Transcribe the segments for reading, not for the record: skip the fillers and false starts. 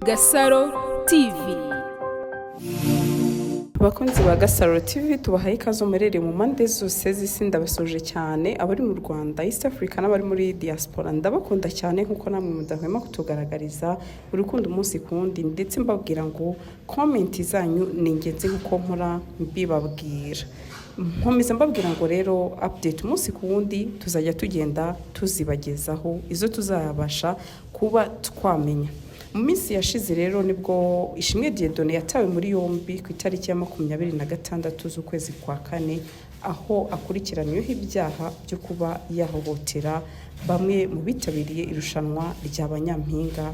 Gasaro TV. Abakunzi ba Gasaro TV, tubahaye ikaze muherereye mu mpande zose z'isi. Ndabasuje cyane abari mu Rwanda, East Africa n'abari muri diaspora. Ndabakunda cyane nkuko namwe mudahwema kutugaragariza urukundo umunsi ku wundi, ndetse mbabwira ngo comment zanyu ni ingenzi nkuko mpora mbibabwira. Nkomeza mbabwira ngo rero update umunsi ku wundi tuzajya tugenda tuzibagezaho, izo tuzabasha kuba twamenya. Mu minsi yashize rero nibwo Ishimwe Dieudonné yatawe muri yombi ku itariki ya 26 z'ukwezi kwa kane, aho akurikiranyweho ibyaha byo kuba yahohotera bamwe mu bitabiriye irushanwa rya Banyampinga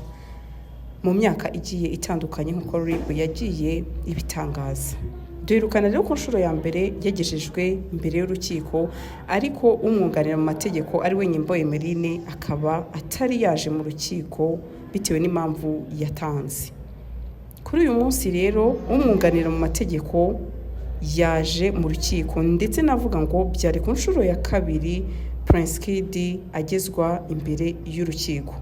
mu myaka igiye itandukanye, nk'uko RIB yagiye ibitangaza. Duherukana rero ku nshuro ya mbere yagejejwe imbere y'urukiko, ariko umwunganira mu mategeko, ari we Nyimbo Emeline, akaba atari yaje mu rukiko bitewe n'impamvu yatanze. Kuri uyu munsi rero umwunganira mu mategeko yaje mu rukiko, ndetse navuga ngo byari ku nshuro ya kabiri Prince Kid agezwa imbere y'urukiko.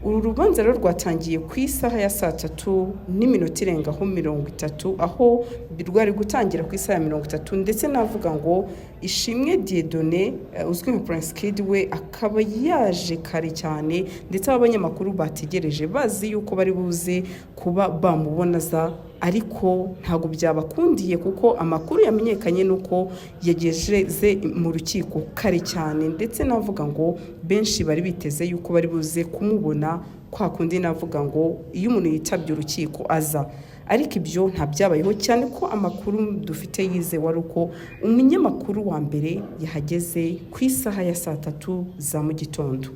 Uru rubanza rero rwatangiye ku isaha ya saa tatu n'iminota irengaho 30, aho rwari gutangira ku isaha ya 30. Ndetse navuga ngo Ishimwe Dieudonné uzwi nka Prince Kid we akaba yaje kare cyane, ndetse aho abanyamakuru bategereje bazi yuko bari buze kuba bamubona aza, ariko ntabwo byabakundiye, kuko amakuru yamenyekanye nuko yageze mu rukiko kare cyane. Ndetse navuga ngo benshi bari biteze yuko bari buze kumubona kwa kundi navuga ngo iyo umuntu yitabye urukiko aza, ariko ibyo nta byabayeho, cyane ko amakuru dufite yizewe ari uko umunyamakuru wa mbere yahageze ku isaha ya saa tatu za mu gitondo.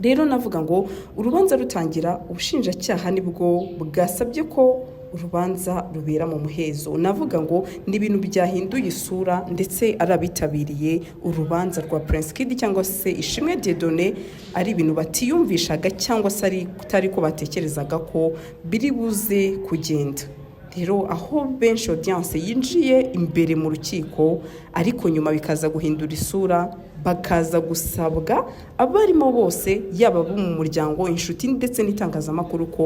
Rero navuga ngo urubanza rutangira, ubushinjacyaha nibwo bwasabye ko urubanza rubera mu muhezo. Navuga ngo ni ibintu byahinduye isura, ndetse ari abitabiriye urubanza rwa Prince Kid cyangwa se Ishimwe Dieudonné ari ibintu batiyumvishaga cyangwa se atari ko batekerezaga ko biri buze kugenda. Rero aho benshi audience yinjiye imbere mu rukiko, ariko nyuma bikaza guhindura isura, bakaza gusabwa abarimo bose, yaba abo mu muryango, inshuti ndetse n'itangazamakuru, ko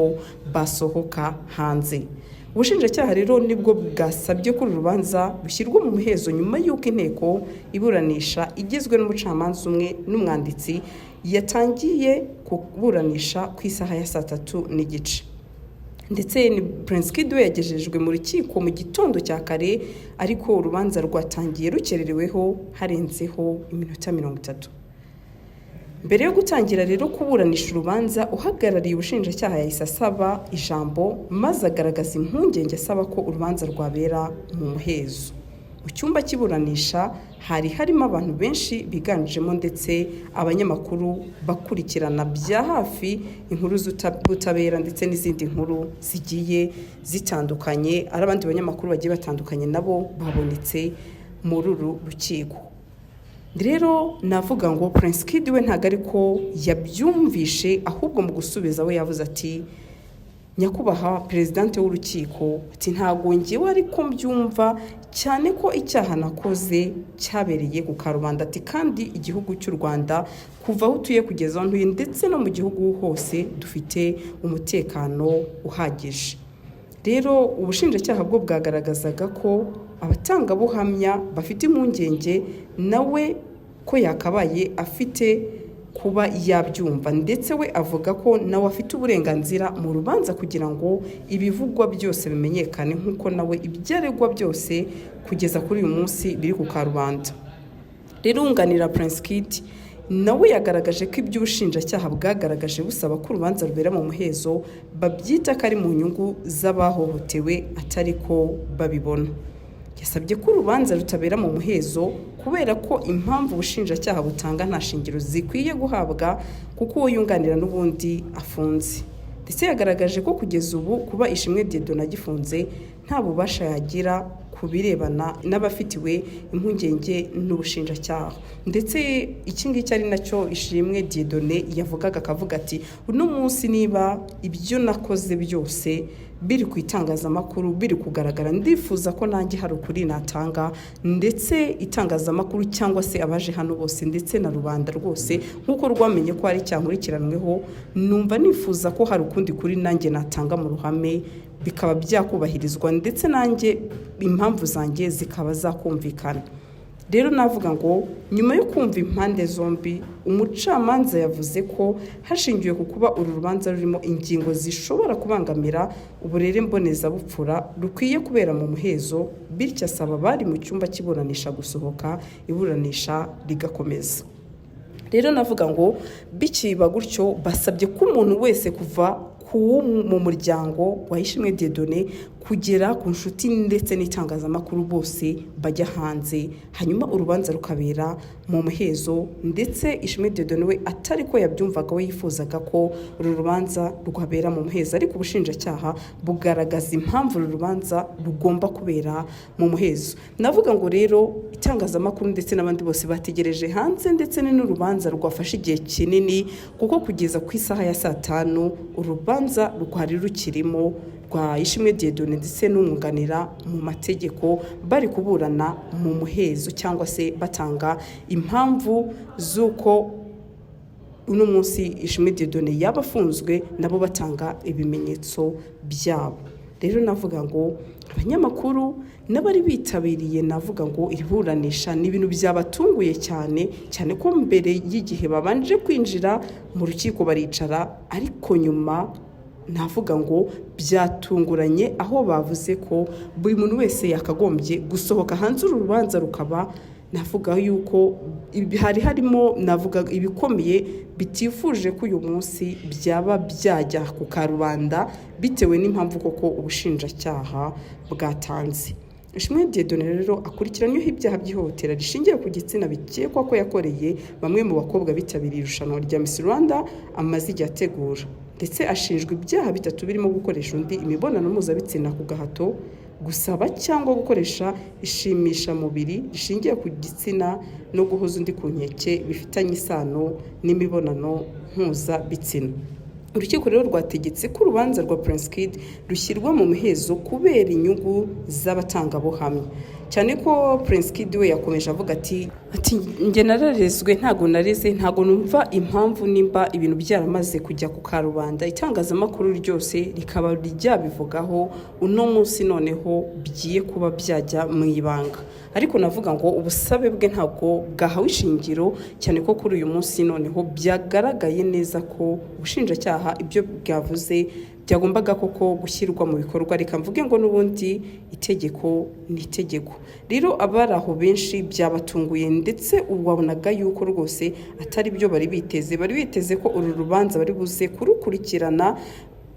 basohoka hanze. Ubushinjacyaha rero nibwo bwasabye ko uru rubanza rushyirwa mu muhezo, nyuma y'uko inteko iburanisha igizwe n'umucamanza umwe n'umwanditsi yatangiye kuburanisha ku isaha ya saa tatu n'igice. Ndetse ni Prince Kid we yagejejwe mu rukiko mu gitondo cya kare, ariko urubanza rwatangiye rukerereweho harenzeho iminota 30. Mbere yo gutangira rero kuburanisha urubanza, uhagarariye ubushinjacyaha yahise asaba ijambo, maze agaragaza impungenge asaba ko urubanza rwabera mu muhezo. Mu cyumba cy'iburanisha hari harimo abantu benshi biganjemo ndetse abanyamakuru bakurikirana bya hafi inkuru z'ubutabera ndetse n'izindi nkuru zigiye zitandukanye. Ari abandi banyamakuru bagiye batandukanye nabo babonetse muri uru rukiko. Rero navuga ngo Prince Kid we ntabwo ariko yabyumvishe, ahubwo mu gusubiza we yavuze ati: "Nyakubahwa perezidante w'urukiko," ati, "ntabwo ngewe ariko mbyumva, cyane ko icyaha nakoze cyabereye ku karubanda," ati, "kandi igihugu cy'u Rwanda, kuva aho utuye kugeza aho ntuye, ndetse no mu gihugu hose, dufite umutekano uhagije." Rero ubushinjacyaha bwo bwagaragazaga ko abatangabuhamya bafite impungenge nawe ko yakabaye afite kuba yabyumva, ndetse we avuga ko nawe afite uburenganzira mu rubanza kugira ngo ibivugwa byose bimenyekane, nk'uko nawe ibyo aregwa byose kugeza kuri uyu munsi biri ku karubanda. Rero wunganira Prince Kid nawe yagaragaje ko iby'ubushinjacyaha bwagaragaje busaba ko urubanza rubera mu muhezo babyita ko ari mu nyungu z'abahohotewe, atari ko babibona. Yasabye ko urubanza rutabera mu muhezo kubera ko impamvu ubushinjacyaha butanga nta shingiro zikwiye guhabwa, kuko uwo yunganira n'ubundi afunze. Ndetse yagaragaje ko kugeza ubu kuba Ishimwe Dieudonné agifunze nta bubasha yagira ku ku birebana n'abafitiwe impungenge n'ubushinjacyaha. Ndetse iki ngiki ari nacyo Ishimwe Dieudonné yavugaga, akavuga ati: "Uno munsi niba ibyo nakoze byose biri ku itangazamakuru, biri kugaragara, ndifuza ko nanjye hari ukuri natanga, ndetse itangazamakuru cyangwa se abaje hano bose ndetse na rubanda rwose nk'uko rwamenye ko hari icyankurikiranweho, numva nifuza ko hari ukundi kuri nanjye natanga mu ruhame, bikaba byakubahirizwa, ndetse nanjye impamvu zanjye zikaba zakumvikana." Rero navuga ngo nyuma yo kumva impande zombi, umucamanza yavuze ko hashingiwe ku kuba uru rubanza rurimo ingingo zishobora kubangamira uburere mbonezabupfura, rukwiye kubera mu muhezo, bityo asaba abari mu cyumba cy'iburanisha gusohoka, iburanisha rigakomeza. Rero navuga ngo bikiba gutyo, basabye ko umuntu wese kuva ku mu muryango wa Ishimwe Dieudonné kugera ku nshuti ndetse n'itangazamakuru bose bajya hanze, hanyuma urubanza rukabera mu muhezo. Ndetse Ishimwe Dieudonné we atari ko yabyumvaga, we yifuzaga ko uru rubanza rwabera mu muhezo, ariko ubushinjacyaha bugaragaza impamvu uru rubanza rugomba kubera mu muhezo. Navuga ngo rero itangazamakuru ndetse n'abandi bose bategereje hanze, ndetse ni n'urubanza rwafashe igihe kinini, kuko kugeza ku isaha ya saa 5 urubanza rwari rukirimo rwa Ishimwe Dieudonné ndetse n'umwunganira mu mategeko, bari kuburana mu muhezo cyangwa se batanga impamvu z'uko uno munsi Ishimwe Dieudonné yaba afunzwe, nabo batanga ibimenyetso byabo. Rero navuga ngo abanyamakuru n'abari bitabiriye, navuga ngo iri buranisha ni ibintu byabatunguye cyane cyane, ko mbere y'igihe babanje kwinjira mu rukiko baricara, ariko nyuma navuga ngo byatunguranye aho bavuze ko buri muntu wese yakagombye gusohoka hanze, uru rubanza rukaba. Navuga yuko hari harimo, navuga, ibikomeye bitifuje ko uyu munsi byaba byajya ku karubanda, bitewe n'impamvu koko ubushinjacyaha bwatanze. Ishimwe Dieudonné rero akurikiranyweho ibyaha by'ihohotera rishingiye ku gitsina bikekwa ko yakoreye bamwe mu bakobwa bitabiriye irushanwa rya Miss Rwanda amaze igihe ategura. Ndetse ashinjwa ibyaha bitatu birimo gukoresha undi imibonano mpuzabitsina ku gahato, gusaba cyangwa gukoresha ishimishamubiri rishingiye ku gitsina, no guhoza undi ku nkeke bifitanye isano n'imibonano mpuzabitsina. Urukiko rero rwategetse ko urubanza rwa Prince Kid rushyirwa mu muhezo kubera inyungu z'abatangabuhamya, cyane ko Prince Kid we yakomeje avuga ati: "Njye nararezwe, ntago nareze, ntago numva impamvu nimba ibintu byaramaze kujya ku karubanda, itangazamakuru ryose rikaba ryabivugaho, uno munsi noneho bigiye kuba byajya mu ibanga." Ariko navuga ngo ubusabe bwe ntabwo bwahawe ishingiro, cyane ko kuri uyu munsi noneho byagaragaye neza ko ubushinjacyaha ibyo bwavuze byagombaga koko gushyirwa mu bikorwa. Reka mvuge ngo n'ubundi itegeko ni itegeko. Rero abari aho benshi byabatunguye, ndetse ubu wabonaga yuko rwose atari byo bari biteze. Bari biteze ko uru rubanza bari buze kurukurikirana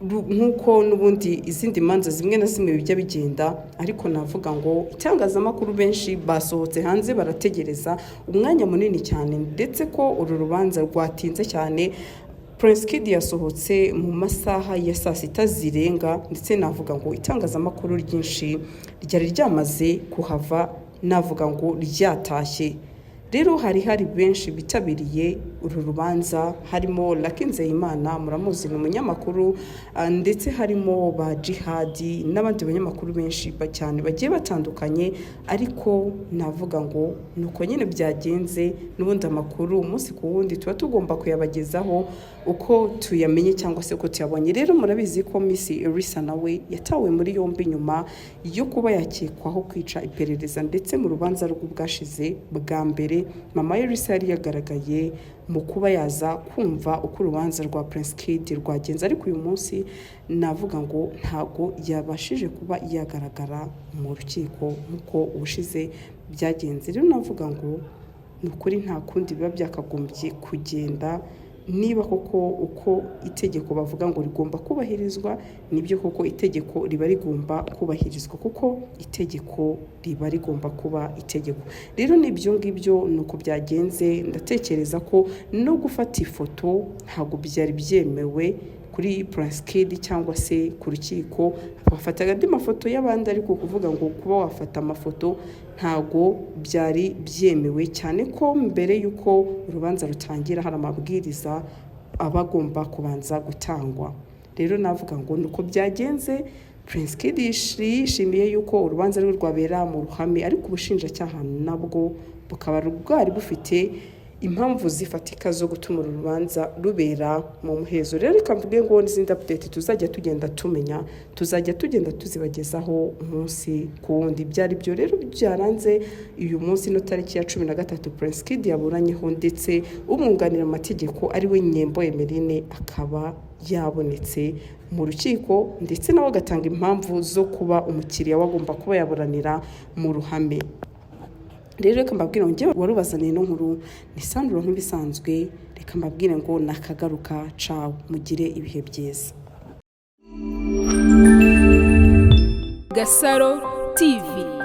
nk'uko n'ubundi izindi manza zimwe na zimwe bijya bigenda, ariko navuga ngo itangazamakuru benshi basohotse hanze barategereza umwanya munini cyane, ndetse ko uru rubanza rwatinze cyane. Prince Kid yasohotse mu masaha ya saa 6 zirenga, ndetse navuga ngo itangazamakuru ryinshi ryari ryamaze kuhava, navuga ngo ryatashye. Rero hari benshi bitabiriye uru rubanza, harimo Lucky Nzeyimana, muramuzi ni umunyamakuru, ndetse harimo ba Jihadi n'abandi banyamakuru benshi cyane bagiye batandukanye. Ariko navuga ngo ni uko nyine byagenze. N'ubundi amakuru umunsi ku wundi tuba tugomba kuyabagezaho uko tuyamenye cyangwa se uko tuyabonye. Rero murabizi ko Miss Elisa nawe yatawe muri yombi nyuma yo kuba yakekwaho kwica iperereza, ndetse mu rubanza rw'ubwashize bwa mbere mama Elisa yari yagaragaye mu kuba yaza kumva uko urubanza rwa Prince Kid rwagenze, ariko uyu munsi navuga ngo ntago yabashije kuba yagaragara mu rukiko nk'uko ubushize byagenze. Rero navuga ngo ni ukuri nta kundi biba byakagombye kugenda niba koko uko itegeko bavuga ngo rigomba kubahirizwa. Nibyo koko itegeko riba rigomba kubahirizwa, kuko itegeko riba rigomba kuba itegeko. Rero n'ibyo ngibyo ni uko byagenze. Ndatekereza ko no gufata ifoto ntabwo byari byemewe. kuri Prince Kid cyangwa se ku rukiko. Bafataga andi mafoto y'abandi, ariko kuvuga ngo kuba wafata amafoto ntago byari byemewe, cyane ko mbere y'uko urubanza rutangira hari amabwiriza aba agomba kubanza gutangwa. Rero navuga ngo nuko byagenze. Prince Kid yishimiye yuko urubanza rwe rwabera mu ruhame, ariko ubushinjacyaha nabwo bukaba bwari bufite impamvu zifatika zo gutuma uru rubanza rubera mu muhezo. Rero reka mvuge ngo n'izindi update tuzajya tugenda tumenya, tuzajya tugenda tuzibagezaho umunsi ku wundi. Byari byo rero byaranze uyu munsi, no tariki ya 13 Prince Kid yaburanyeho, ndetse umwunganira mu mategeko ari we Nyembo Emeline akaba yabonetse mu rukiko, ndetse nawe agatanga impamvu zo kuba umukiriya we agomba kuba yaburanira mu ruhame. Rero reka mbabwire ngo njyewe warubazaniye ino nkuru ni Sandro nk'ibisanzwe. Reka mbabwire ngo nakagaruka, cawu, mugire ibihe byiza. Gasaro TV.